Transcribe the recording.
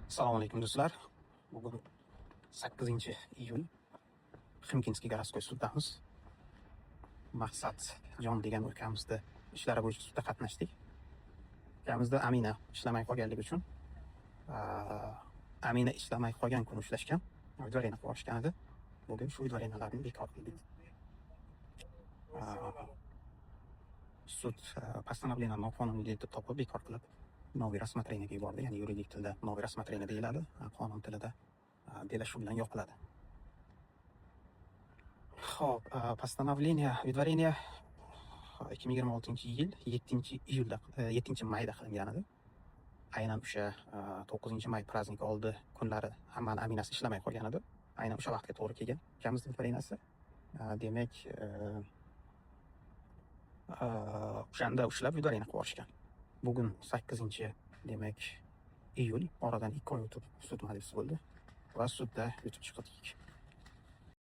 Assalomu alaykum, do'stlar. Bugun 8 iyul. Химкинский городской suddamiz. Maqsad Jon degan ukamizni ishlari bo'yicha sudda qatnashdik. Ukamizda Amina ishlamay qolganligi uchun, Amina ishlamay qolgan kuni ushlashgan. Выдворение qilib yuborishgan edi. Bugun shu выдворения larni bekor qildik. Sud постановление noqonuniy deb topib, bekor qilib, новый рассмотрение ga yubordi. Ya'ni yuridik tilda новый рассмотрение deyiladi, qonun tilida дело shu bilan yopiladi. Xo'p, постановление выдворение 2026 yil 7 iyulda, 7 mayda qilingan edi. Aynan o'sha 9 may праздник oldi kunlari hammani aminasi ishlamay qolgan edi. Aynan o'sha vaqtga to'g'ri kelgan ukamizni выдворение si. Demak, o'shanda ushlab, выдворение qilib yuborishgan. Bugun 8, demak, iyul, oradan 2 oy o'tib sud majlisi bo'ldi va sudda yutib chiqdik.